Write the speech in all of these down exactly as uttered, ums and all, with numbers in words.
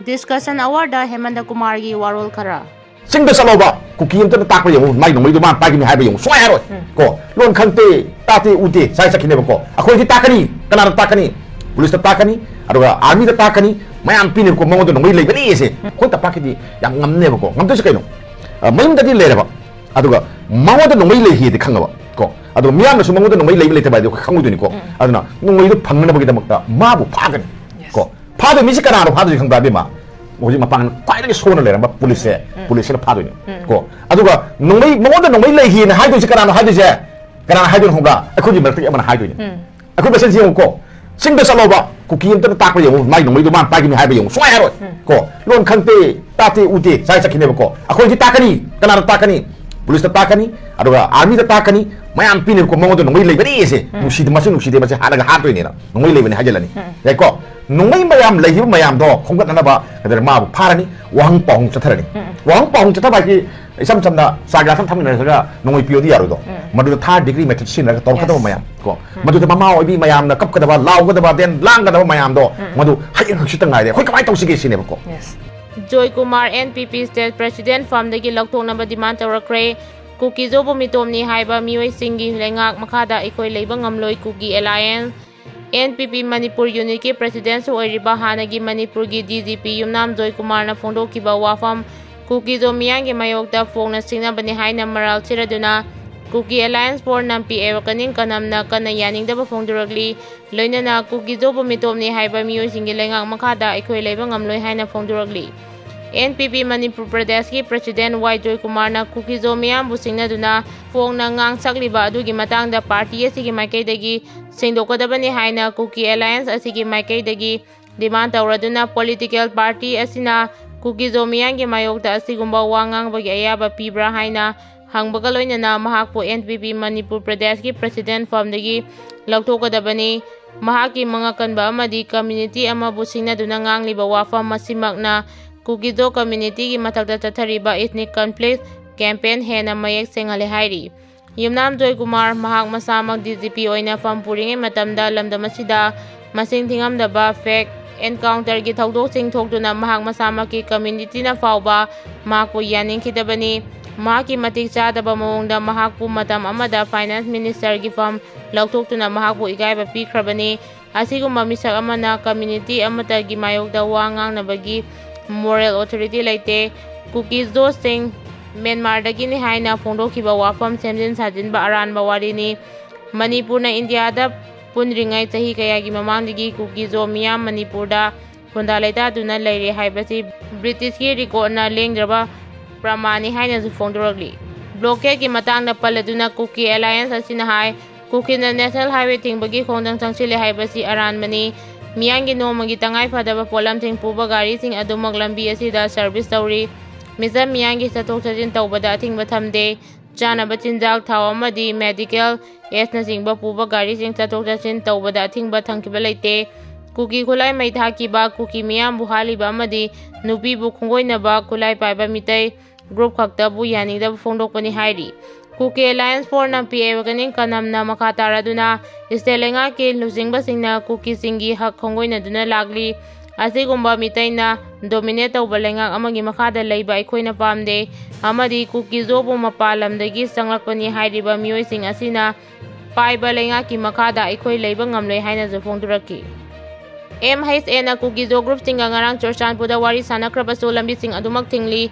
Discussion hourꯗ ꯍꯦꯃꯟꯗ ꯀꯨꯃꯥꯔꯒꯤ ꯋꯥꯔꯣꯜ ꯈꯔ꯫ ꯆꯤꯡꯗ ꯆꯠꯂꯣꯕ, ꯀꯨꯀꯤ ꯑꯝꯇꯅ ꯇꯥꯛꯄ ꯌꯦꯡꯉꯨ, ꯃꯥꯏ ꯅꯣꯡꯃꯩꯗꯣ ꯃꯥꯅ ꯄꯥꯏꯈꯤꯕꯅꯤ ꯍꯥꯏꯕ ꯌꯦꯡꯉꯨ, ꯁꯨꯡꯍꯥꯏ ꯍꯥꯏꯔꯣꯏ꯫ ꯀꯣ, ꯂꯣꯟ ꯈꯪꯗꯦ, ꯇꯥꯗꯦ, ꯎꯗꯦ, ꯁꯥꯏ ꯆꯠꯈꯤꯅꯦꯕꯀꯣ꯫ ꯑꯩꯈꯣꯏꯗꯤ ꯇꯥꯛꯀꯅꯤ, ꯀꯅꯥꯗ ꯇꯥꯛꯀꯅꯤ? ꯄꯨꯂꯤꯁꯇ ꯇꯥꯛꯀꯅꯤ, ꯑꯗꯨꯒ ꯑꯥꯔꯃꯤꯗ ꯇꯥꯛꯀꯅꯤ, ꯃꯌꯥꯝ ꯄꯤꯅꯦꯕꯀꯣ, ꯃꯉꯣꯟꯗ ꯅꯣꯡꯃꯩ ꯂꯩꯕꯅꯤ ꯑꯁꯦ꯫ ꯑꯩꯈꯣꯏ ꯇꯝꯄꯥꯛꯀꯤꯗꯤ ꯌꯥꯝ ꯉꯝꯅꯦꯕꯀꯣ, ꯉꯝꯗꯣꯏꯁꯦ ꯀꯩꯅꯣ? ꯑ, ꯃꯌꯨꯝꯗꯗꯤ ꯂꯩꯔꯕ, ꯑꯗꯨꯒ ꯃꯉꯣꯟꯗ ꯅꯣꯡꯃꯩ ꯂꯩꯈꯤꯗꯤ ꯈꯪꯉꯕ ꯀꯣ, ꯑꯗꯨꯒ ꯃꯤꯌꯥꯝꯅꯁꯨ ꯃꯉꯣꯟꯗ ꯅꯣꯡꯃꯩ ꯂꯩꯕ ꯂꯩꯇꯕ ꯍꯥꯏꯗꯤ ꯑꯩꯈꯣꯏ ꯈꯪꯉꯣꯏꯗꯣꯏꯅꯤꯀꯣ꯫ ꯑꯗꯨꯅ ꯅꯣꯡꯃꯩꯗꯣ ꯐꯪꯅꯅꯕꯒꯤꯗꯃꯛꯇ ꯃꯥꯕꯨ ꯐꯥꯒꯅꯤ ꯀꯣ꯫ ꯐꯥꯗꯣꯏ ꯃꯤꯁꯤ ꯀꯅꯥꯅꯣ ꯐꯥꯗꯣꯏꯁꯤ ꯈꯪꯕ꯭ꯔꯥ, ꯏꯕꯦꯝꯃ? ꯍꯧꯖꯤꯛ ꯃꯄꯥꯡꯒꯜ ꯈ꯭ꯋꯥꯏꯗꯒꯤ ꯁꯣꯟꯅ ꯂꯩꯔꯝꯕ ꯄꯨꯂꯤꯁꯁꯦ, ꯄꯨꯂꯤꯁꯁꯤꯅ ꯐꯥꯗꯣꯏꯅꯤ ꯀꯣ꯫ ꯑꯗꯨꯒ ꯅꯣꯡꯃꯩ, ꯃꯉꯣꯟꯗ ꯅꯣꯡꯃꯩ ꯂꯩꯈꯤꯅ ꯍꯥꯏꯗꯣꯏꯁꯤ ꯀꯅꯥꯅꯣ ꯍꯥꯏꯗꯣꯏꯁꯦ? ꯀꯅꯥꯅ ꯍꯥꯏꯗꯣꯏꯅꯣ ꯈꯪꯕ꯭ꯔꯥ? ꯑꯩꯈꯣꯏꯒꯤ ꯃꯔꯛꯇꯒꯤ ꯑꯃꯅ ꯍꯥꯏꯗꯣꯏꯅꯤ꯫ ꯑꯩꯈꯣꯏ ꯃꯁꯦꯟꯁꯤ ꯌꯦꯡꯉꯨꯀꯣ, ꯆꯤꯡꯗ ꯆꯠꯂꯣꯕ, ꯀꯨꯀꯤ ꯑꯝꯇꯅ ꯇꯥꯛꯄ ꯌꯦꯡꯉꯨ, ꯃꯥꯏ ꯅꯣꯡꯃꯩꯗꯣ ꯃꯥꯅ ꯄꯥꯏꯈꯤꯕꯅꯤ ꯍꯥꯏꯕ ꯌꯦꯡꯉꯨ, ꯁꯨꯡꯍꯥꯏ ꯍꯥꯏꯔꯣꯏ ꯀꯣ꯫ ꯂꯣꯟ ꯈꯪꯗꯦ, ꯇꯥꯗꯦ, ꯎꯗꯦ, ꯁꯥꯏ ꯆꯠꯈꯤꯅꯦꯕꯀꯣ꯫ ꯑꯩꯈꯣꯏꯗꯤ ꯇꯥꯛꯀꯅꯤ, ꯀꯅꯥꯗ ꯇꯥꯛꯀꯅꯤ? ꯄꯨꯂꯤꯁꯇ ꯇꯥꯛꯀꯅꯤ, ꯑꯗꯨꯒ ꯑꯥꯔꯃꯤꯗ ꯇꯥꯛꯀꯅꯤ, ꯃꯌꯥꯝ ꯄꯤꯅꯦꯕꯀꯣ꯫ ꯃꯉꯣꯟꯗ ꯅꯣꯡꯃꯩ ꯂꯩꯕꯅꯤ ꯑꯁꯦ, ꯅꯨꯡꯁꯤꯗꯦ, ꯃꯁꯤ ꯅꯨꯡꯁꯤꯗꯦ, ꯃꯁꯤ ꯍꯥꯠꯂꯒ ꯍꯥꯠꯇꯣꯏꯅꯦꯅ ꯅꯣꯡꯃꯩ ꯂꯩꯕꯅꯤ ꯍꯥꯏꯖꯤꯜꯂꯅꯤ꯫ ꯌꯥꯏꯀꯣ? ꯅꯣꯡꯃꯩ ꯃꯌꯥꯝ ꯂꯩꯈꯤꯕ ꯃꯌꯥꯝꯗꯣ ꯈꯣꯝꯒꯠꯅꯅꯕ ꯀꯩꯗꯧꯔꯦ, ꯃꯥꯕꯨ ꯐꯥꯔꯅꯤ, ꯋꯥꯍꯪ ꯄꯥꯎꯍꯪ ꯆꯠꯊꯔꯅꯤ꯫ ꯋꯥꯍꯪ ꯄꯥꯎꯍꯪ ꯆꯠꯊꯕ ꯍꯥꯏꯁꯤ ꯏꯁꯝ ꯁꯝꯅ ꯆꯥ ꯒ꯭ꯂꯥꯁ ꯑꯃ ꯊꯝꯃꯤꯟꯅꯔꯒ ꯅꯣꯡꯃꯩ ꯄꯤꯌꯣꯗꯤ ꯌꯥꯔꯣꯏꯗꯣ꯫ ꯃꯗꯨꯗ ꯊꯥꯔꯠ ꯗꯤꯒ꯭ꯔꯤ ꯃꯦꯊꯠ ꯁꯤꯖꯤꯟꯅꯔꯒ ꯇꯧꯔꯛꯀꯗꯕ ꯃꯌꯥꯝ ꯀꯣ, ꯃꯗꯨꯗ ꯃꯃꯥ ꯑꯣꯏꯕꯤ ꯃꯌꯥꯝꯅ ꯀꯞꯀꯗꯕ, ꯂꯥꯎꯒꯗꯕ, ꯗꯦꯟ ꯂꯥꯡꯒꯗꯕ ꯃꯌꯥꯝꯗꯣ, ꯃꯗꯨ ꯍꯌꯦꯡ ꯍꯪꯆꯤꯠꯇ ꯉꯥꯏꯔꯦ꯫ ꯑꯩꯈꯣꯏ ꯀꯃꯥꯏꯅ ꯇꯧꯁꯤꯒꯦ ꯁꯤꯅꯦꯕꯀꯣ꯫ ꯖꯣꯏ ꯀꯨꯃꯥꯔ ꯑꯦꯟ ꯄꯤ ꯄꯤ ꯁ꯭ꯇꯦꯠ ꯄ꯭ꯔꯦꯁꯤꯗꯦꯟꯠ ꯐꯝꯗꯒꯤ ꯂꯧꯊꯣꯛꯅꯕ ꯗꯤꯃꯥꯟ ꯇꯧꯔꯛꯈ꯭ꯔꯦ꯫ ꯀꯨꯀꯤꯖꯣꯕꯨ ꯃꯤꯇꯣꯞꯅꯤ ꯍꯥꯏꯕ ꯃꯤꯑꯣꯏꯁꯤꯡꯒꯤ ꯂꯩꯉꯥꯛ ꯃꯈꯥꯗ ꯑꯩꯈꯣꯏ ꯂꯩꯕ ꯉꯝꯂꯣꯏ꯫ ꯀꯨꯀꯤ ꯑꯦꯂꯥꯏꯌꯦꯟꯁ, ꯑꯦꯟ ꯄꯤ ꯄꯤ ꯃꯅꯤꯄꯨꯔ ꯌꯨꯅꯤꯠꯀꯤ ꯄ꯭ꯔꯦꯁꯤꯗꯦꯟꯠꯁꯨ ꯑꯣꯏꯔꯤꯕ ꯍꯥꯟꯅꯒꯤ ꯃꯅꯤꯄꯨꯔꯒꯤ ꯗꯤ ꯖꯤ ꯄꯤ ꯌꯨꯝꯅꯥꯝ ꯖꯣꯏ ꯀꯨꯃꯥꯔꯅ ꯐꯣꯡꯗꯣꯛꯈꯤꯕ ꯋꯥꯐꯝ ꯀꯨꯀꯤꯖꯣ ꯃꯤꯌꯥꯝꯒꯤ ꯃꯥꯌꯣꯛꯇ ꯐꯣꯡꯅ ꯁꯤꯡꯅꯕꯅꯤ ꯍꯥꯏꯅ ꯃꯔꯥꯜ ꯁꯤꯔꯗꯨꯅ ꯀꯨꯀꯤ ꯑꯦꯂꯥꯏꯌꯦꯟꯁ ꯐꯣꯔ ꯅꯝꯄꯤ ꯑꯦꯋꯥꯀꯅꯤꯡ ꯀꯅꯝꯅ ꯀꯟꯅ ꯌꯥꯅꯤꯡꯗꯕ ꯐꯣꯡꯗꯣꯔꯛꯂꯤ꯫ ꯂꯣꯏꯅꯅ ꯀꯨꯀꯤꯖꯣꯕꯨ ꯃꯤꯇꯣꯞꯅꯤ ꯍꯥꯏꯕ ꯃꯤꯑꯣꯏꯁꯤꯡꯒꯤ ꯂꯩꯉꯥꯛ ꯃꯈꯥꯗ ꯑꯩꯈꯣꯏ ꯂꯩꯕ ꯉꯝꯂꯣꯏ ꯍꯥꯏꯅ ꯐꯣꯡꯗꯣꯔꯛꯂꯤ꯫ ꯑꯦꯟ ꯄꯤ ꯄꯤ ꯃꯅꯤꯄꯨꯔ ꯄ꯭ꯔꯗꯦꯁꯀꯤ ꯄ꯭ꯔꯦꯁꯤꯗꯦꯟꯠ ꯋꯥꯏ ꯖꯣꯏ ꯀꯨꯃꯥꯔꯅ ꯀꯨꯀꯤꯖꯣ ꯃꯤꯌꯥꯝꯕꯨ ꯁꯤꯡꯅꯗꯨꯅ ꯐꯣꯡꯅ ꯉꯥꯡ ꯁꯛꯂꯤꯕ ꯑꯗꯨꯒꯤ ꯃꯇꯥꯡꯗ ꯄꯥꯔꯇꯤ ꯑꯁꯤꯒꯤ ꯃꯥꯏꯀꯩꯗꯒꯤ ꯁꯦꯡꯗꯣꯛꯀꯗꯕꯅꯤ ꯍꯥꯏꯅ ꯀꯨꯀꯤ ꯑꯦꯂꯥꯏꯌꯦꯟꯁ ꯑꯁꯤꯒꯤ ꯃꯥꯏꯀꯩꯗꯒꯤ ꯗꯤꯃꯥꯟ ꯇꯧꯔꯗꯨꯅ ꯄꯣꯂꯤꯇꯤꯀꯦꯜ ꯄꯥꯔꯇꯤ ꯑꯁꯤꯅ ꯀꯨꯀꯤꯖꯣ ꯃꯤꯌꯥꯝꯒꯤ ꯃꯥꯌꯣꯛꯇ ꯑꯁꯤꯒꯨꯝꯕ ꯋꯥ ꯉꯥꯡꯕꯒꯤ ꯑꯌꯥꯕ ꯄꯤꯕ꯭ꯔꯥ ꯍꯥꯏꯅ ꯍꯪꯕꯒ ꯂꯣꯏꯅꯅ ꯃꯍꯥꯛꯄꯨ ꯑꯦꯟ ꯄꯤ ꯄꯤ ꯃꯅꯤꯄꯨꯔ ꯄ꯭ꯔꯗꯦꯁꯀꯤ ꯄ꯭ꯔꯦꯁꯤꯗꯦꯟꯠ ꯐꯝꯗꯒꯤ ꯂꯧꯊꯣꯛꯀꯗꯕꯅꯤ꯫ ꯃꯍꯥꯛꯀꯤ ꯃꯉꯛ ꯀꯟꯕ ꯑꯃꯗꯤ ꯀꯝꯃ꯭ꯌꯨꯅꯤꯇꯤ ꯑꯃꯕꯨ ꯁꯤꯡꯅꯗꯨꯅ ꯉꯥꯡꯂꯤꯕ ꯋꯥꯐꯝ ꯑꯁꯤꯃꯛꯅ ꯀꯨꯀꯤꯖꯣ ꯀꯝꯃ꯭ꯌꯨꯅꯤꯇꯤꯒꯤ ꯃꯊꯛꯇ ꯆꯠꯊꯔꯤꯕ ꯏꯊꯅꯤꯛ ꯀꯟꯐ꯭ꯂꯤꯛ ꯀꯦꯝꯄꯦꯟ ꯍꯦꯟꯅ ꯃꯌꯦꯛ ꯁꯦꯡꯍꯜꯂꯦ ꯍꯥꯏꯔꯤ꯫ ꯌꯨꯝꯅꯥꯝ ꯖꯣꯏ ꯀꯨꯃꯥꯔ ꯃꯍꯥꯛ ꯃꯁꯥꯃꯛ ꯗꯤ ꯖꯤ ꯄꯤ ꯑꯣꯏꯅ ꯐꯝ ꯄꯨꯔꯤꯉꯩ ꯃꯇꯝꯗ ꯂꯝꯗꯝ ꯑꯁꯤꯗ ꯃꯁꯤꯡ ꯊꯤꯉꯝꯗꯕ ꯐꯦꯛ encounter ꯒꯤ ꯊꯧꯗꯣꯛꯁꯤꯡ ꯊꯣꯛꯇꯨꯅ ꯃꯍꯥꯛ ꯃꯁꯥꯃꯛꯀꯤ community ꯅ ꯐꯥꯎꯕ ꯃꯍꯥꯛꯄꯨ ꯌꯥꯅꯤꯡꯈꯤꯗꯕꯅꯤ꯫ ꯃꯍꯥꯛꯀꯤ ꯃꯇꯤꯛ ꯆꯥꯗꯕ ꯃꯑꯣꯡꯗ ꯃꯍꯥꯛꯄꯨ ꯃꯇꯝ ꯑꯃꯗ finance minister ꯒꯤ ꯐꯝ ꯂꯧꯊꯣꯛꯇꯨꯅ ꯃꯍꯥꯛꯄꯨ ꯏꯀꯥꯏꯕ ꯄꯤꯈ꯭ꯔꯕꯅꯤ꯫ ꯑꯁꯤꯒꯨꯝꯕ ꯃꯤꯁꯛ ꯑꯃꯅ community ꯑꯃꯠꯇꯒꯤ ꯃꯥꯌꯣꯛꯇ ꯋꯥ ꯉꯥꯡꯅꯕꯒꯤ moral authority ꯂꯩꯇꯦ꯫ ꯀꯨꯀꯤꯖꯣꯁꯤꯡ ꯃ꯭ꯌꯥꯟꯃꯥꯔꯗꯒꯤꯅꯤ ꯍꯥꯏꯅ ꯐꯣꯡꯗꯣꯛꯈꯤꯕ ꯋꯥꯐꯝ ꯁꯦꯝꯖꯤꯟ ꯁꯥꯖꯤꯟꯕ ꯑꯔꯥꯟꯕ ꯋꯥꯔꯤꯅꯤ꯫ ꯃꯅꯤꯄꯨꯔꯅ ꯏꯟꯗꯤꯌꯥꯗ ꯄꯨꯟꯗ꯭ꯔꯤꯉꯩ ꯆꯍꯤ ꯀꯌꯥꯒꯤ ꯃꯃꯥꯡꯗꯒꯤ ꯀꯨꯀꯤꯖꯣ ꯃꯤꯌꯥꯝ ꯃꯅꯤꯄꯨꯔꯗ ꯈꯨꯟꯗꯥ ꯂꯩꯇꯥꯗꯨꯅ ꯂꯩꯔꯦ ꯍꯥꯏꯕꯁꯤ ꯕ꯭ꯔꯤꯇꯤꯁꯀꯤ record ꯅ ꯂꯦꯡꯗ꯭ꯔꯕ ꯄ꯭ꯔꯃꯥꯟꯅꯤ ꯍꯥꯏꯅꯁꯨ ꯐꯣꯡꯗꯣꯔꯛꯂꯤ꯫ Blockade ꯀꯤ ꯃꯇꯥꯡꯗ ꯄꯜꯂꯗꯨꯅ ꯀꯨꯀꯤ alliance ꯑꯁꯤꯅ ꯍꯥꯏ, ꯀꯨꯀꯤꯅ National Highway ꯊꯤꯡꯕꯒꯤ ꯈꯣꯡꯖꯪ ꯆꯪꯁꯤꯜꯂꯦ ꯍꯥꯏꯕꯁꯤ ꯑꯔꯥꯟꯕꯅꯤ꯫ ꯃꯤꯌꯥꯝꯒꯤ ꯅꯣꯡꯃꯒꯤ ꯇꯉꯥꯏ ꯐꯗꯕ ꯄꯣꯠꯂꯝꯁꯤꯡ ꯄꯨꯕ ꯒꯥꯔꯤꯁꯤꯡ ꯑꯗꯨꯃꯛ ꯂꯝꯕꯤ ꯑꯁꯤꯗ service ꯇꯧꯔꯤ꯫ ꯃꯤꯆꯝ ꯃꯤꯌꯥꯝꯒꯤ ꯆꯠꯊꯣꯛ ꯆꯠꯁꯤꯟ ꯇꯧꯕꯗ ꯑꯊꯤꯡꯕ ꯊꯝꯗꯦ꯫ ꯆꯥꯅꯕ ꯆꯤꯟꯖꯥꯛ, ꯊꯥꯎ ꯑꯃꯗꯤ medical aidꯅꯆꯤꯡꯕ ꯄꯨꯕ ꯒꯥꯔꯤꯁꯤꯡ ꯆꯠꯊꯣꯛ ꯆꯠꯁꯤꯟ ꯇꯧꯕꯗ ꯑꯊꯤꯡꯕ ꯊꯝꯈꯤꯕ ꯂꯩꯇꯦ꯫ ꯀꯨꯀꯤ ꯈꯨꯠꯂꯥꯏ ꯃꯩ ꯊꯥꯈꯤꯕ, ꯀꯨꯀꯤ ꯃꯤꯌꯥꯝꯕꯨ ꯍꯥꯠꯂꯤꯕ ꯑꯃꯗꯤ ꯅꯨꯄꯤꯕꯨ ꯈꯣꯡꯒꯣꯏꯅꯕ ꯈꯨꯠꯂꯥꯏ ꯄꯥꯏꯕ ꯃꯤꯇꯩ group ꯈꯛꯇꯕꯨ ꯌꯥꯅꯤꯡꯗꯕ ꯐꯣꯡꯗꯣꯛꯄꯅꯤ ꯍꯥꯏꯔꯤ꯫ ꯀꯨꯀꯤ alliance four ꯅ P A Wagening ꯀꯅꯝꯅ ꯃꯈꯥ ꯇꯥꯔꯗꯨꯅ state ꯂꯩꯉꯥꯛꯀꯤ ꯂꯨꯆꯤꯡꯕꯁꯤꯡꯅ ꯀꯨꯀꯤꯁꯤꯡꯒꯤ ꯍꯛ ꯈꯣꯡꯒꯣꯏꯅꯗꯨꯅ ꯂꯥꯛꯂꯤ꯫ ꯑꯁꯤꯒꯨꯝꯕ ꯃꯤꯇꯩꯅ dominate ꯇꯧꯕ ꯂꯩꯉꯥꯛ ꯑꯃꯒꯤ ꯃꯈꯥꯗ ꯂꯩꯕ ꯑꯩꯈꯣꯏꯅ ꯄꯥꯝꯗꯦ ꯑꯃꯗꯤ ꯀꯨꯀꯤꯖꯣꯕꯨ ꯃꯄꯥꯟ ꯂꯝꯗꯒꯤ ꯆꯪꯂꯛꯄꯅꯤ ꯍꯥꯏꯔꯤꯕ ꯃꯤꯑꯣꯏꯁꯤꯡ ꯑꯁꯤꯅ ꯄꯥꯏꯕ ꯂꯩꯉꯥꯛꯀꯤ ꯃꯈꯥꯗ ꯑꯩꯈꯣꯏ ꯂꯩꯕ ꯉꯝꯂꯣꯏ ꯍꯥꯏꯅꯁꯨ ꯐꯣꯡꯗꯣꯔꯛꯈꯤ꯫ M H A ꯅ ꯀꯨꯀꯤꯖꯣ groupꯁꯤꯡꯒ ꯉꯔꯥꯡ ꯆꯨꯔꯆꯥꯟꯄꯨꯔꯗ ꯋꯥꯔꯤ ꯁꯥꯟꯅꯈ꯭ꯔꯕꯁꯨ ꯂꯝꯕꯤꯁꯤꯡ ꯑꯗꯨꯃꯛ ꯊꯤꯡꯂꯤ꯫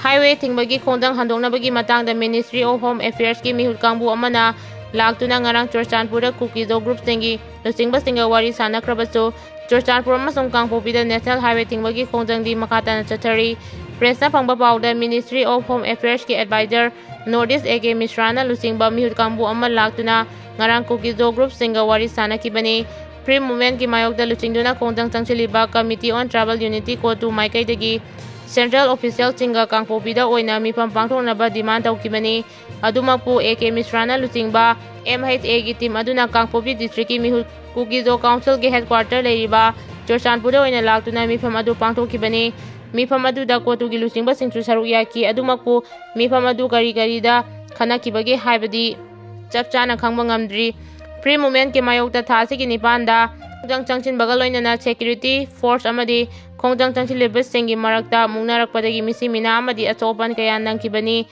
Highway ꯊꯤꯡꯕꯒꯤ ꯈꯣꯡꯖꯪ ꯍꯟꯗꯣꯛꯅꯕꯒꯤ ꯃꯇꯥꯡꯗ Ministry of Home Affairsꯀꯤ ꯃꯤꯍꯨꯠ ꯀꯥꯡꯕꯨ ꯑꯃꯅ ꯂꯥꯛꯇꯨꯅ ꯉꯔꯥꯡ ꯆꯨꯔꯆꯥꯟꯄꯨꯔꯗ ꯀꯨꯀꯤꯖꯣ groupꯁꯤꯡꯒꯤ ꯂꯨꯆꯤꯡꯕꯁꯤꯡꯒ ꯋꯥꯔꯤ ꯁꯥꯟꯅꯈ꯭ꯔꯕꯁꯨ ꯆꯨꯔꯆꯥꯟꯄꯨꯔ ꯑꯃꯁꯨꯡ ꯀꯥꯡꯄꯣꯛꯄꯤꯗ National Highway ꯊꯤꯡꯕꯒꯤ ꯈꯣꯡꯖꯪꯗꯤ ꯃꯈꯥ ꯇꯥꯅ ꯆꯠꯊꯔꯤ꯫ Pressꯅ ꯐꯪꯕ ꯄꯥꯎꯗ Ministry of Home Affairsꯀꯤ advisor North East A K ꯃꯤꯁ꯭ꯔꯥꯅ ꯂꯨꯆꯤꯡꯕ ꯃꯤꯍꯨꯠ ꯀꯥꯡꯕꯨ ꯑꯃ ꯂꯥꯛꯇꯨꯅ ꯉꯔꯥꯡ ꯀꯨꯀꯤꯖꯣ groupꯁꯤꯡꯒ ꯋꯥꯔꯤ ꯁꯥꯟꯅꯈꯤꯕꯅꯤ꯫ Free Movementꯀꯤ ꯃꯥꯌꯣꯛꯇ ꯂꯨꯆꯤꯡꯗꯨꯅ ꯈꯣꯡꯖꯪ ꯆꯪꯁꯤꯜꯂꯤꯕ Committee on Tribal Unity CoTU ꯃꯥꯏꯀꯩꯗꯒꯤ central officialꯁꯤꯡꯒ ꯀꯥꯡꯄꯣꯛꯄꯤꯗ ꯑꯣꯏꯅ ꯃꯤꯐꯝ ꯄꯥꯡꯊꯣꯛꯅꯕ demand ꯇꯧꯈꯤꯕꯅꯤ꯫ ꯑꯗꯨꯃꯛꯄꯨ A K ꯃꯤꯁ꯭ꯔꯥꯅ ꯂꯨꯆꯤꯡꯕ M H Aꯒꯤ team ꯑꯗꯨꯅ ꯀꯥꯡꯄꯣꯛꯄꯤ districtꯀꯤ ꯃꯤꯍꯨꯠ ꯀꯨꯀꯤꯖꯣ councilꯒꯤ headquarter ꯂꯩꯔꯤꯕ ꯆꯨꯔꯆꯥꯟꯄꯨꯔꯗ ꯑꯣꯏꯅ ꯂꯥꯛꯇꯨꯅ ꯃꯤꯐꯝ ꯑꯗꯨ ꯄꯥꯡꯊꯣꯛꯈꯤꯕꯅꯤ꯫ ꯃꯤꯐꯝ ꯑꯗꯨꯗ CoTUꯒꯤ ꯂꯨꯆꯤꯡꯕꯁꯤꯡꯁꯨ ꯁꯔꯨꯛ ꯌꯥꯈꯤ꯫ ꯑꯗꯨꯃꯛꯄꯨ ꯃꯤꯐꯝ ꯑꯗꯨ ꯀꯔꯤ ꯀꯔꯤꯗ ꯈꯟꯅꯈꯤꯕꯒꯦ ꯍꯥꯏꯕꯗꯤ ꯆꯞ ꯆꯥꯅ ꯈꯪꯕ ꯉꯝꯗ꯭ꯔꯤ꯫ Free Movementꯀꯤ ꯃꯥꯌꯣꯛꯇ ꯊꯥ ꯑꯁꯤꯒꯤ ꯅꯤꯄꯥꯟꯗ ꯈꯣꯡꯖꯪ ꯆꯪꯁꯤꯟꯕꯒ ꯂꯣꯏꯅꯅ ꯁꯦꯀ꯭ꯌꯨꯔꯤꯇꯤ ꯐꯣꯔꯁ ꯑꯃꯗꯤ ꯈꯣꯡꯖꯪ ꯆꯪꯁꯤꯜꯂꯤꯕꯁꯤꯡꯒꯤ ꯃꯔꯛꯇ ꯃꯨꯛꯅꯔꯛꯄꯗꯒꯤ ꯃꯤꯁꯤ ꯃꯤꯅꯥ ꯑꯃꯗꯤ ꯑꯆꯧ ꯑꯄꯟ ꯀꯌꯥ ꯅꯪꯈꯤꯕꯅꯤ꯫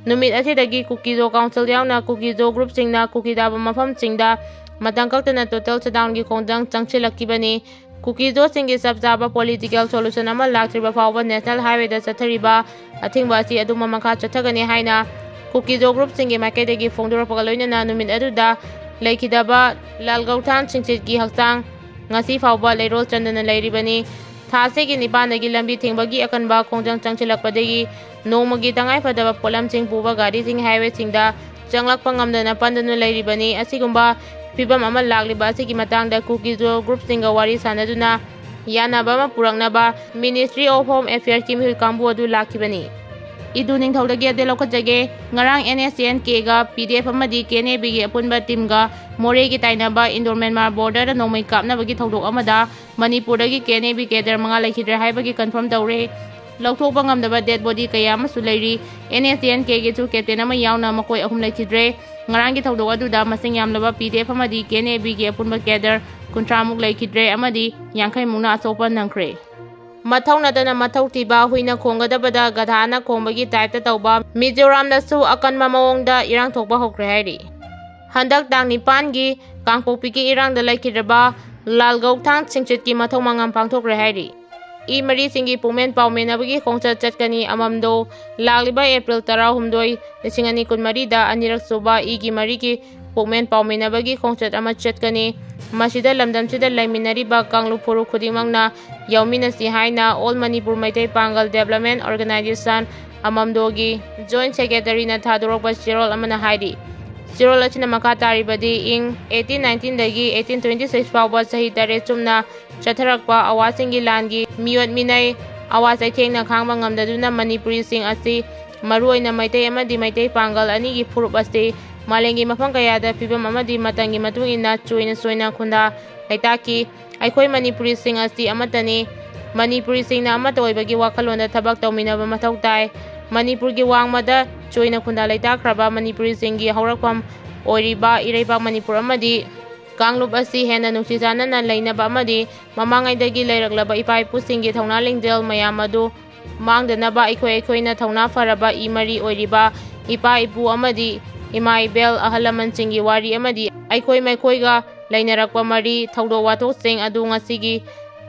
ꯅꯨꯃꯤꯠ ꯑꯁꯤꯗꯒꯤ ꯀꯨꯀꯤꯖꯣ ꯀꯥꯎꯟꯁꯤꯜ ꯌꯥꯎꯅ ꯀꯨꯀꯤꯖꯣ ꯒ꯭ꯔꯨꯞꯁꯤꯡꯅ ꯀꯨꯀꯤ ꯇꯥꯕ ꯃꯐꯝꯁꯤꯡꯗ ꯃꯇꯝ ꯀꯛꯇꯅ ꯇꯣꯇꯦꯜ ꯁꯠꯗꯥꯎꯟꯒꯤ ꯈꯣꯡꯖꯪ ꯆꯪꯁꯤꯜꯂꯛꯈꯤꯕꯅꯤ꯫ ꯀꯨꯀꯤꯖꯣꯁꯤꯡꯒꯤ ꯆꯞ ꯆꯥꯕ ꯄꯣꯂꯤꯇꯤꯀꯦꯜ ꯁꯣꯂꯨꯁꯟ ꯑꯃ ꯂꯥꯛꯇ꯭ꯔꯤꯕ ꯐꯥꯎꯕ ꯅꯦꯁꯅꯦꯜ ꯍꯥꯏꯋꯦꯗ ꯆꯠꯊꯔꯤꯕ ꯑꯊꯤꯡꯕ ꯑꯁꯤ ꯑꯗꯨꯝ ꯃꯈꯥ ꯆꯠꯊꯒꯅꯤ ꯍꯥꯏꯅ ꯀꯨꯀꯤꯖꯣ ꯒ꯭ꯔꯨꯞꯁꯤꯡꯒꯤ ꯃꯥꯏꯀꯩꯗꯒꯤ ꯐꯣꯡꯗꯣꯔꯛꯄꯒ ꯂꯣꯏꯅꯅ ꯅꯨꯃꯤꯠ ꯑꯗꯨꯗ ꯂꯩꯈꯤꯗꯕ ꯂꯥꯜꯒꯧꯊꯥꯟ ꯁꯤꯡꯆꯤꯠꯀꯤ ꯍꯛꯆꯥꯡ ꯉꯁꯤ ꯐꯥꯎꯕ ꯂꯩꯔꯣꯜ ꯆꯟꯗꯅ ꯂꯩꯔꯤꯕꯅꯤ꯫ ꯊꯥ ꯑꯁꯤꯒꯤ ꯅꯤꯄꯥꯟꯗꯒꯤ ꯂꯝꯕꯤ ꯊꯤꯡꯕꯒꯤ ꯑꯀꯟꯕ ꯈꯣꯡꯖꯪ ꯆꯪꯁꯤꯜꯂꯛꯄꯗꯒꯤ ꯅꯣꯡꯃꯒꯤ ꯇꯉꯥꯏꯐꯗꯕ ꯄꯣꯠꯂꯝꯁꯤꯡ ꯄꯨꯕ ꯒꯥꯔꯤꯁꯤꯡ ꯍꯥꯏꯋꯦꯁꯤꯡꯗ ꯆꯪꯂꯛꯄ ꯉꯝꯗꯅ ꯄꯟꯗꯨꯅ ꯂꯩꯔꯤꯕꯅꯤ꯫ ꯑꯁꯤꯒꯨꯝꯕ ꯐꯤꯕꯝ ꯑꯃ ꯂꯥꯛꯂꯤꯕ ꯑꯁꯤꯒꯤ ꯃꯇꯥꯡꯗ ꯀꯨꯀꯤꯖꯣ ꯒ꯭ꯔꯨꯞꯁꯤꯡꯒ ꯋꯥꯔꯤ ꯁꯥꯟꯅꯗꯨꯅ ꯌꯥꯅꯕ ꯑꯃ ꯄꯨꯔꯛꯅꯕ ꯃꯤꯅꯤꯁꯇ꯭ꯔꯤ ꯑꯣꯐ ꯍꯣꯝ ꯑꯦꯐꯤꯌꯔꯁꯀꯤ ꯃꯤꯍꯨꯠ ꯀꯥꯡꯕꯨ ꯑꯗꯨ ꯂꯥꯛꯈꯤꯕꯅꯤ꯫ ꯏꯗꯨ ꯅꯤꯡꯊꯧꯗꯒꯤ ꯑꯞꯗꯦꯠ ꯂꯧꯈꯠꯆꯒꯦ꯫ ꯉꯔꯥꯡ ꯑꯦꯟ ꯑꯦꯁ ꯑꯦꯟ ꯀꯦꯒ ꯄꯤ ꯗꯤ ꯑꯦꯐ ꯑꯃꯗꯤ ꯀꯦ ꯑꯦꯟ ꯑꯦ ꯕꯤꯒꯤ ꯑꯄꯨꯟꯕ ꯇꯤꯝꯒ ꯃꯣꯔꯦꯒꯤ ꯇꯥꯏꯅꯕ ꯏꯟꯗꯣ ꯃ꯭ꯌꯥꯟꯃꯥꯔ ꯕꯣꯔꯗꯔꯗ ꯅꯣꯡꯃꯩ ꯀꯥꯞꯅꯕꯒꯤ ꯊꯧꯗꯣꯛ ꯑꯃꯗ ꯃꯅꯤꯄꯨꯔꯗꯒꯤ ꯀꯦ ꯑꯦꯟ ꯑꯦ ꯕꯤ ꯀꯦꯗꯔ ꯃꯉꯥ ꯂꯩꯈꯤꯗ꯭ꯔꯦ ꯍꯥꯏꯕꯒꯤ ꯀꯟꯐꯥꯔꯝ ꯇꯧꯔꯦ꯫ ꯂꯧꯊꯣꯛꯄ ꯉꯝꯗꯕ ꯗꯦꯗ ꯕꯣꯗꯤ ꯀꯌꯥ ꯑꯃꯁꯨ ꯂꯩꯔꯤ꯫ ꯑꯦꯟ ꯑꯦꯁ ꯑꯦꯟ ꯀꯦꯒꯤꯁꯨ ꯀꯦꯞꯇꯦꯟ ꯑꯃ ꯌꯥꯎꯅ ꯃꯈꯣꯏ ꯑꯍꯨꯝ ꯂꯩꯈꯤꯗ꯭ꯔꯦ꯫ ꯉꯔꯥꯡꯒꯤ ꯊꯧꯗꯣꯛ ꯑꯗꯨꯗ ꯃꯁꯤꯡ ꯌꯥꯝꯂꯕ ꯄꯤ ꯗꯤ ꯑꯦꯐ ꯑꯃꯗꯤ ꯀꯦ ꯑꯦꯟ ꯑꯦ ꯕꯤꯒꯤ ꯑꯄꯨꯟꯕ ꯀꯦꯗꯔ ꯀꯨꯟꯊ꯭ꯔꯥ ꯃꯨꯛ ꯂꯩꯈꯤꯗ꯭ꯔꯦ ꯑꯃꯗꯤ ꯌꯥꯡꯈꯩ ꯃꯨꯛꯅ ꯑꯁꯣꯛꯄ ꯅꯪꯈ꯭ꯔꯦ꯫ ꯃꯊꯧ ꯅꯠꯇꯅ ꯃꯊꯧ ꯊꯤꯕ ꯍꯨꯏꯅ ꯈꯣꯡꯒꯗꯕꯗ ꯒꯙꯥꯅ ꯈꯣꯡꯕꯒꯤ ꯇꯥꯏꯞꯇ ꯇꯧꯕ ꯃꯤꯖꯣꯔꯥꯝꯗꯁꯨ ꯑꯀꯟꯕ ꯃꯑꯣꯡꯗ ꯏꯔꯥꯡ ꯊꯣꯛꯄ ꯍꯧꯈ꯭ꯔꯦ ꯍꯥꯏꯔꯤ꯫ ꯍꯟꯗꯛ ꯇꯥꯡ ꯅꯤꯄꯥꯟꯒꯤ ꯀꯥꯡꯄꯣꯛꯄꯤꯒꯤ ꯏꯔꯥꯡꯗ ꯂꯩꯈꯤꯗ꯭ꯔꯕ ꯂꯥꯜꯒꯧꯊꯥꯡ ꯁꯤꯡꯆꯤꯠꯀꯤ ꯃꯊꯧ ꯃꯉꯥꯝ ꯄꯥꯡꯊꯣꯛꯈ꯭ꯔꯦ ꯍꯥꯏꯔꯤ꯫ ꯏ ꯃꯔꯤꯁꯤꯡꯒꯤ ꯄꯨꯛꯃꯦꯟ ꯄꯥꯎꯃꯦꯟꯅꯕꯒꯤ ꯈꯣꯡꯆꯠ ꯆꯠꯀꯅꯤ꯫ ꯑꯃꯝꯗꯣ ꯂꯥꯛꯂꯤꯕ ꯑꯦꯄ꯭ꯔꯤꯜ ꯇꯔꯥꯍꯨꯝꯗꯣꯏ, ꯂꯤꯁꯤꯡ ꯑꯅꯤ ꯀꯨꯟꯃꯔꯤꯗ ꯑꯅꯤꯔꯛ ꯁꯨꯕ ꯏꯒꯤ ꯃꯔꯤꯒꯤ ꯄꯨꯛꯃꯦꯟ ꯄꯥꯎꯃꯤꯟꯅꯕꯒꯤ ꯈꯣꯡꯆꯠ ꯑꯃ ꯆꯠꯀꯅꯤ꯫ ꯃꯁꯤꯗ ꯂꯝꯗꯝꯁꯤꯗ ꯂꯩꯃꯤꯟꯅꯔꯤꯕ ꯀꯥꯡꯂꯨꯞ ꯐꯨꯔꯨꯞ ꯈꯨꯗꯤꯡꯃꯛꯅ ꯌꯥꯎꯃꯤꯟꯅꯁꯤ ꯍꯥꯏꯅ ꯑꯣꯜ ꯃꯅꯤꯄꯨꯔ ꯃꯩꯇꯩ ꯄꯥꯡꯒꯜ ꯗꯦꯕꯂꯞꯃꯦꯟ ꯑꯣꯔꯒꯅꯥꯏꯖꯦꯁꯟ, ꯑꯃꯝꯗꯣꯒꯤ ꯖꯣꯏꯟ ꯁꯦꯀ꯭ꯔꯦꯇꯔꯤꯅ ꯊꯥꯗꯣꯔꯛꯄ ꯆꯦꯔꯣꯜ ꯑꯃꯅ ꯍꯥꯏꯔꯤ꯫ ꯆꯦꯔꯣꯜ ꯑꯁꯤꯅ ꯃꯈꯥ ꯇꯥꯔꯤꯕꯗꯤ ꯏꯪ ꯑꯩꯠꯇꯤꯟ ꯅꯥꯏꯟꯇꯤꯟꯗꯒꯤ ꯑꯩꯠꯇꯤꯟ ꯇ꯭ꯋꯦꯟꯇꯤ ꯁꯤꯛꯁ ꯐꯥꯎꯕ ꯆꯍꯤ ꯇꯔꯦꯠ ꯆꯨꯝꯅ ꯆꯠꯊꯔꯛꯄ ꯑꯋꯥꯁꯤꯡꯒꯤ ꯂꯥꯟꯒꯤ ꯃꯤꯑꯣꯠ ꯃꯤꯅꯩ, ꯑꯋꯥ ꯆꯩꯊꯦꯡꯅ ꯈꯥꯡꯕ ꯉꯝꯗꯗꯨꯅ ꯃꯅꯤꯄꯨꯔꯤꯁꯤꯡ ꯑꯁꯤ, ꯃꯔꯨꯑꯣꯏꯅ ꯃꯩꯇꯩ ꯑꯃꯗꯤ ꯃꯩꯇꯩ ꯄꯥꯡꯒꯜ ꯑꯅꯤꯒꯤ ꯐꯨꯔꯨꯞ ꯑꯁꯤ ꯃꯥꯂꯦꯝꯒꯤ ꯃꯐꯝ ꯀꯌꯥꯗ ꯐꯤꯕꯝ ꯑꯃꯗꯤ ꯃꯇꯝꯒꯤ ꯃꯇꯨꯡ ꯏꯟꯅ ꯆꯣꯏꯅ ꯆꯣꯏꯅ ꯈꯨꯟꯗꯥ ꯂꯩꯇꯥꯈꯤ꯫ ꯑꯩꯈꯣꯏ ꯃꯅꯤꯄꯨꯔꯤꯁꯤꯡ ꯑꯁꯤ ꯑꯃꯠꯇꯅꯤ꯫ ꯃꯅꯤꯄꯨꯔꯤꯁꯤꯡꯅ ꯑꯃꯠꯇ ꯑꯣꯏꯕꯒꯤ ꯋꯥꯈꯜꯂꯣꯟꯗ ꯊꯕꯛ ꯇꯧꯃꯤꯟꯅꯕ ꯃꯊꯧ ꯇꯥꯏ꯫ ꯃꯅꯤꯄꯨꯔꯒꯤ ꯋꯥꯡꯃꯗ ꯆꯣꯏꯅ ꯈꯨꯟꯗꯥ ꯂꯩꯇꯥꯈ꯭ꯔꯕ ꯃꯅꯤꯄꯨꯔꯤꯁꯤꯡꯒꯤ ꯍꯧꯔꯛꯐꯝ ꯑꯣꯏꯔꯤꯕ ꯏꯔꯩꯄꯥꯛ ꯃꯅꯤꯄꯨꯔ ꯑꯃꯗꯤ ꯀꯥꯡꯂꯨꯞ ꯑꯁꯤ ꯍꯦꯟꯅ ꯅꯨꯡꯁꯤ ꯆꯥꯟꯅꯅ ꯂꯩꯅꯕ ꯑꯃꯗꯤ ꯃꯃꯥꯡꯉꯩꯗꯒꯤ ꯂꯩꯔꯛꯂꯕ ꯏꯄꯥ ꯏꯄꯨꯁꯤꯡꯒꯤ ꯊꯧꯅꯥ ꯂꯤꯡꯖꯦꯜ ꯃꯌꯥꯝ ꯑꯗꯨ ꯃꯥꯡꯗꯅꯕ ꯑꯩꯈꯣꯏ ꯑꯩꯈꯣꯏꯅ ꯊꯧꯅꯥ ꯐꯔꯕ ꯏ ꯃꯔꯤ ꯑꯣꯏꯔꯤꯕ ꯏꯄꯥ ꯏꯄꯨ ꯑꯃꯗꯤ ꯏꯃꯥ ꯏꯕꯦꯜ, ꯑꯍꯜ ꯂꯃꯟꯁꯤꯡꯒꯤ ꯋꯥꯔꯤ ꯑꯃꯗꯤ ꯑꯩꯈꯣꯏ ꯃꯈꯣꯏꯒ ꯂꯩꯅꯔꯛꯄ ꯃꯔꯤ, ꯊꯧꯗꯣꯛ ꯋꯥꯊꯣꯛꯁꯤꯡ ꯑꯗꯨ ꯉꯁꯤꯒꯤ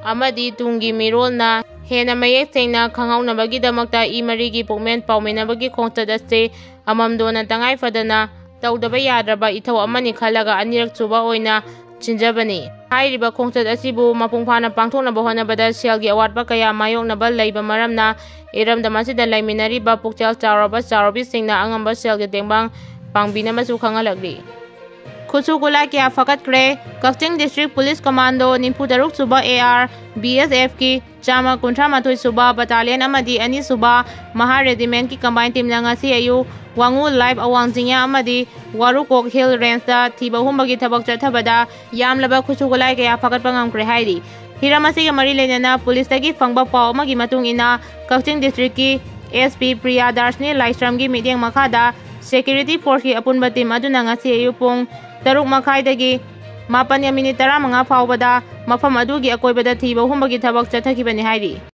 ꯑꯃꯗꯤ ꯇꯨꯡꯒꯤ ꯃꯤꯔꯣꯜꯅ ꯍꯦꯟꯅ ꯃꯌꯦꯛ ꯁꯦꯡꯅ ꯈꯪꯍꯧꯅꯕꯒꯤꯗꯃꯛꯇ ꯏ ꯃꯔꯤꯒꯤ ꯄꯨꯛꯃꯦꯟ ꯄꯥꯎꯃꯤꯟꯅꯕꯒꯤ ꯈꯣꯡꯆꯠ ꯑꯁꯤ ꯑꯃꯝꯗꯣꯅ ꯇꯉꯥꯏ ꯐꯗꯅ ꯇꯧꯗꯕ ꯌꯥꯗ꯭ꯔꯕ ꯏꯊꯧ ꯑꯃꯅꯤ ꯈꯜꯂꯒ ꯑꯅꯤꯔꯛ ꯁꯨꯕ ꯑꯣꯏꯅ ꯁꯤꯟꯖꯕꯅꯤ꯫ ꯍꯥꯏꯔꯤꯕ ꯈꯣꯡꯆꯠ ꯑꯁꯤꯕꯨ ꯃꯄꯨꯡ ꯐꯥꯅ ꯄꯥꯡꯊꯣꯛꯅꯕ ꯍꯣꯠꯅꯕꯗ ꯁꯦꯜꯒꯤ ꯑꯋꯥꯠꯄ ꯀꯌꯥ ꯃꯥꯌꯣꯛꯅꯕ ꯂꯩꯕ ꯃꯔꯝꯅ ꯏꯔꯝꯗꯝ ꯑꯁꯤꯗ ꯂꯩꯃꯤꯟꯅꯔꯤꯕ ꯄꯨꯛꯆꯦꯜ ꯆꯥꯎꯔꯕ ꯆꯥꯎꯔꯕꯤꯁꯤꯡꯅ ꯑꯉꯝꯕ ꯁꯦꯜꯒꯤ ꯇꯦꯡꯕꯥꯡ ꯄꯥꯡꯕꯤꯅꯕꯁꯨ ꯈꯪꯍꯜꯂꯛꯂꯤ꯫ ꯈꯨꯠꯁꯨ ꯈꯨꯠꯂꯥꯏ ꯀꯌꯥ ꯐꯒꯠꯈ꯭ꯔꯦ꯫ ꯀꯛꯆꯤꯡ District Police Commando ꯅꯤꯐꯨ ꯇꯔꯨꯛ ꯁꯨꯕ AR BSF ꯀꯤ ꯆꯥꯝꯃ ꯀꯨꯟꯊ꯭ꯔꯥ ꯃꯥꯊꯣꯏ ꯁꯨꯕ Battalion ꯑꯃꯗꯤ ꯑꯅꯤ ꯁꯨꯕ Mahar Regiment ꯀꯤ combine team ꯅ ꯉꯁꯤ ꯑꯌꯨꯛ ꯋꯥꯉꯨ ꯂꯥꯏꯞ ꯑꯋꯥꯡ ꯆꯤꯡꯌꯥ ꯑꯃꯗꯤ ꯋꯥꯔꯨꯀꯣꯛ Hill Range ꯇ ꯊꯤꯕ ꯍꯨꯝꯕꯒꯤ ꯊꯕꯛ ꯆꯠꯊꯕꯗ ꯌꯥꯝꯂꯕ ꯈꯨꯠꯁꯨ ꯈꯨꯠꯂꯥꯏ ꯀꯌꯥ ꯐꯒꯠꯄ ꯉꯝꯈ꯭ꯔꯦ ꯍꯥꯏꯔꯤ꯫ ꯍꯤꯔꯝ ꯑꯁꯤꯒ ꯃꯔꯤ ꯂꯩꯅꯅ police ꯇꯒꯤ ꯐꯪꯕ ꯄꯥꯎ ꯑꯃꯒꯤ ꯃꯇꯨꯡ ꯏꯟꯅ, ꯀꯛꯆꯤꯡ district ꯀꯤ SP ꯄ꯭ꯔꯤꯌꯥ ꯗꯥꯔꯁꯅꯤ ꯂꯥꯏꯁ꯭ꯔꯝꯒꯤ ꯃꯤꯠꯌꯦꯡ ꯃꯈꯥꯗ security force ꯀꯤ ꯑꯄꯨꯟꯕ team ꯑꯗꯨꯅ ꯉꯁꯤ ꯑꯌꯨꯛ ꯄꯨꯡ ꯇꯔꯨꯛ ꯃꯈꯥꯏꯗꯒꯤ ꯃꯥꯄꯟꯒ minute ꯇꯔꯥꯃꯉꯥ ꯐꯥꯎꯕꯗ ꯃꯐꯝ ꯑꯗꯨꯒꯤ ꯑꯀꯣꯏꯕꯗ ꯊꯤꯕ ꯍꯨꯝꯕꯒꯤ ꯊꯕꯛ ꯆꯠꯊꯈꯤꯕꯅꯤ ꯍꯥꯏꯔꯤ꯫